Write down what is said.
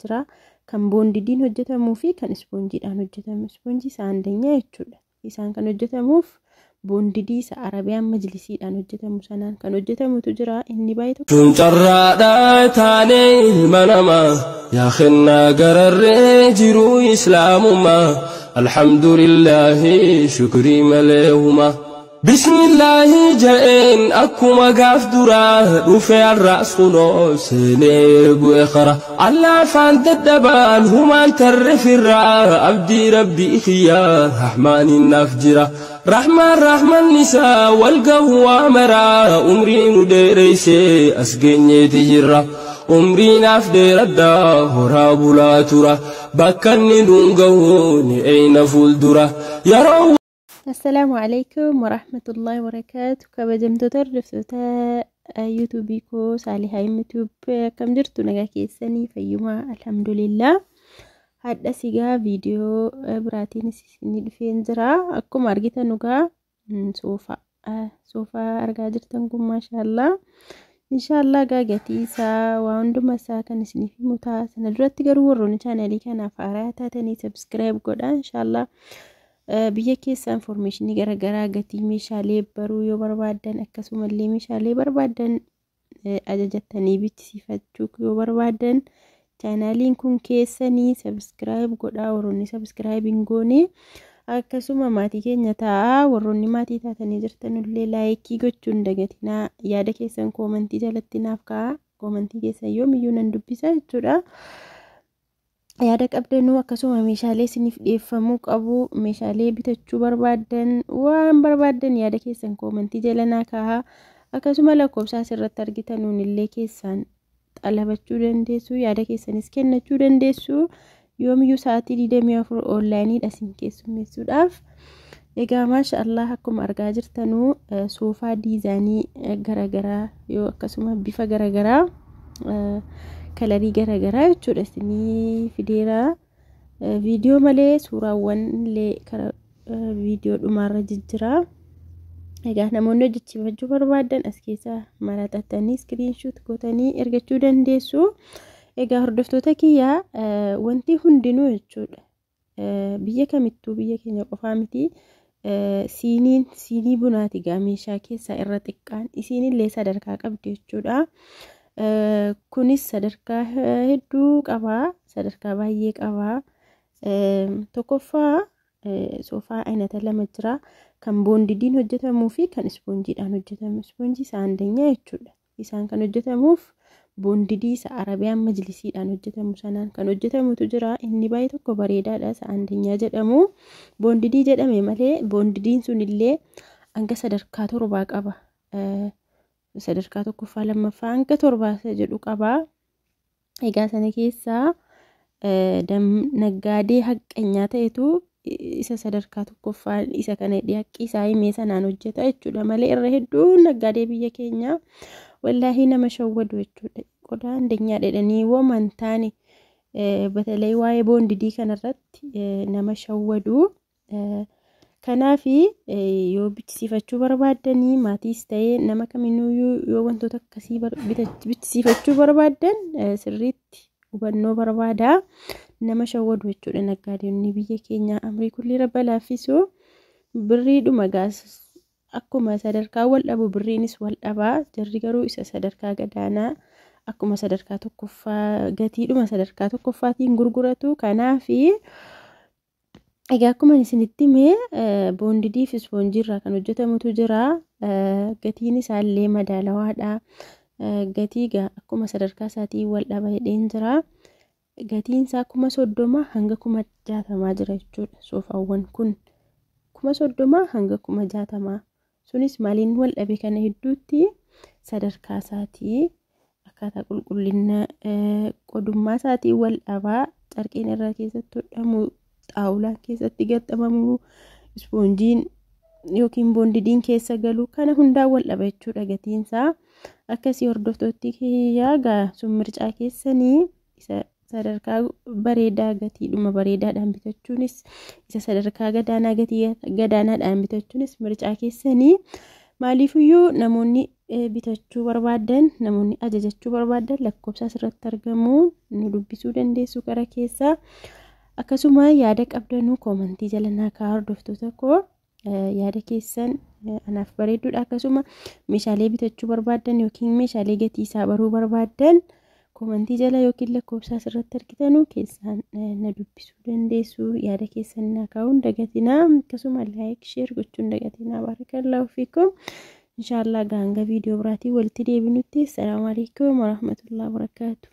jira. Kan boondidiin hojjetamuu fi kan ispoonjiidhaan hojjetamu. Ispoonjii isa andanyaa jechuudha. Isaan kan hojjetamuuf boondidii isa Arabiyaan majlisiidhaan hojjetamu sanaan kan hojjetamutu jira. Inni baay'ee tokko. Tun carraadhaa taanee ilma namaa yaa kennaa gararree jiruu islaamummaa alhamdulillaahi shukrii malee huma. Bismillaahi ja'een akkuma gaaf duraa dhufe har'aas kunoo seenee bu'e qara. Allaafaan dadhabaan humaan tarre firraa abdii rabbii kiyyaa rahmaaniin naaf jira. Rahmaan rahman isaa wal gahu waa maraa umrii nu dheereysee as geenyeeti jirra. Umrii naaf dheeradhaa horaa bulaa tura. Bakka inni nuun gahu ni eeyna fuuldura. Yeroo Assalaamu alaikum warahmatullahi wabarakaatu. Kabajamtoota hordoftoota yuutuubii koo Saalihaa Yuutuub, akkam jirtu? Nagaa keessanii? Fayyumaa? Alhamdulillah. Hadha sigaa viidiyoo biraatiin isinii dhufeen jira. Akkuma argitan dhugaa soofaa argaa jirtan kun maashaallah. Inshaallah gaa gatii isaa waa hunduma isaa kan isiniif himu ta'a. Sana duratti garuu warroonni chaanalii kanaaf haaraa taatanii subscribe godhaa. Inshaallah biyya keessa infoormeeshinii garaagaraa, gatii meeshaalee baruu yoo barbaaddan, akkasumallee meeshaalee barbaaddan ajajattanii bichisiifachuu yoo barbaaddan, chaanaaliin kun keessanii subscribe godhaa. Warroonni subscribe hin goone akkasuma maatii keenya ta'a. Warroonni maatii taatanii jirtanullee laayikii gochuun dagatinaa. Yaada keessan koomantii jalatti naaf ka'a. Koomantii keessan yoomiyyuu nan dubbisa jechuudha. Yaada qabdanuu, akkasuma meeshaalee isiniif dhiyeeffamuu qabu, meeshaalee bitachuu barbaaddan, waan barbaaddan yaada keessan koomantii jala naa kaa'aa. Akkasuma lakkoofsa asirratti argitanuun illee keessaan xalabachuu dandeessu, yaada keessanis kennachuu dandeessu. Yoomiyyuu sa'aatii 24 onlaayiniidha isin keessummeessuudhaaf. Egaa maasha Allah, akkuma argaa jirtanuu soofaa diizaayinii garaagaraa yoo akkasuma bifa garaagaraa, kalarii garaagaraa jechuudha isinii fideera. Viidiyoo malee suuraawwan illee karaa viidiyoo dhumaarra jijjiira. Egaa namoonni hojjechiifachuu barbaadan as keessaa maraxattanii screenshot gootanii ergachuu dandeessu. Egaa hordoftoota kiyyaa, wanti hundinuu jechuudha. Biyya kamittuu, biyya keenya qofaa miti. Siiniin siinii bunaati gaa meeshaa keessaa irra xiqqaan isiinillee sadarkaa qabdi jechuudha. Kunis sadarkaa hedduu qabaa, sadarkaa baay'ee qabaa. Tokkoffaa soofaa aynata lama jira. Kan boondidiin hojjetamuu fi kan ispoonjiidhaan hojjetamu. Ispoonjii isa andanyaa jechuudha. Isaan kan hojjetamuuf boondidii isa Arabiyaan majlisiidhaan hojjetamu sanaan kan hojjetamutu jira. Inni baay'ee tokko bareedaadha. Isa andanyaa jedhamu. Boondidii jedhame malee boondidiin sunillee hanga sadarkaa 7 qaba. Sadarkaa tokkoffaa, lammaffaa hanga torbaa isa jedhu qaba. Egaa sana keessaa naggaadee haqqanyaa ta'etu isa sadarkaa tokkoffaa isa kana haqqi isaa himee sanaan hojjeta jechuudha malee irra hedduun naggaadee biyya keenyaa wallaahi nama shawwadu jechuudha. Qodaa andanyaa jedhanii woman taane batalay waa'ee boondidii kanarratti nama shawwadu. Kanaafi yoo bichisiifachuu barbaaddanii, maatiis ta'ee nama kaminuyyuu, yoo wantoota akkasii bichisiifachuu barbaaddan sirriitti hubannoo barbaada. Nama shawwadu jechuudha naggaadonni biyya keenyaa. Amrii kulli rabba laaffisu. Birriidhuma gaas akkuma sadarkaa wal dhabu birriinis wal dhabaa. Jarri garuu isa sadarkaa gadaanaa akkuma sadarkaa tokkoffaa gatiidhuma sadarkaa tokkoffaatiin gurguratu. Kanaafi egaa akkuma isinitti hime boondidii fi ispoonjii irraa kan hojjetamutu jira. Gatiin isaallee madaalawaadha. Gatii egaa akkuma sadarkaa isaatiin wal dhaba jedheen jira. Gatiin isaa 30,000 hanga 60,000 jira jechuudha. Soofaawwan kun 30,000 hanga 60,000. Sunis maaliin wal dhabe kana hedduutti? Sadarkaa isaatii, akkaataa qulqullina qodummaa isaatiin wal dhabaa. Carqiin irra keessatti hodhamu, xaawulaan keessatti gaxxamamu, ispoonjiin yookiin boondidiin keessa galu, kana hundaan wal dhaba jechuudha gatiinsaa. Akkasii hordoftoonni kiyyaa, gaa sun mircaa keessanii. Isa sadarkaa bareedaa gatiidhuma bareedaadhaan bitachuunis, isa sadarkaa gadaanaa gatii gadaanaadhaan bitachuunis mircaa keessanii. Maaliifiyyuu namoonni Bitachuu barbaaddan, namoonni ajajachuu barbaaddan, lakkoofsa asirratti argamu nu dubbisuu dandeessu gara keessaa. Akkasuma yaada qabdanuu koomantii jala naa kaa'aa, hordoftoota koo, yaada keessan anaaf bareedduudha. Akkasuma meeshaalee bitachuu barbaaddan yookiin meeshaalee gatii isaa baruu barbaaddan koomantii jala yookiin lakkoofsa asirratti argitanu keessaan na dubbisuu dandeessu. Yaada keessan naa kaa'uun dagatinaa. Akkasuma like, share gochuun dagatinaa. Barakallahu fiikum. Inshaallah gaanga viidiyoo biraatiin walitti deebinutti, assalaamu alaikum warahmatullahi wabarakaatu.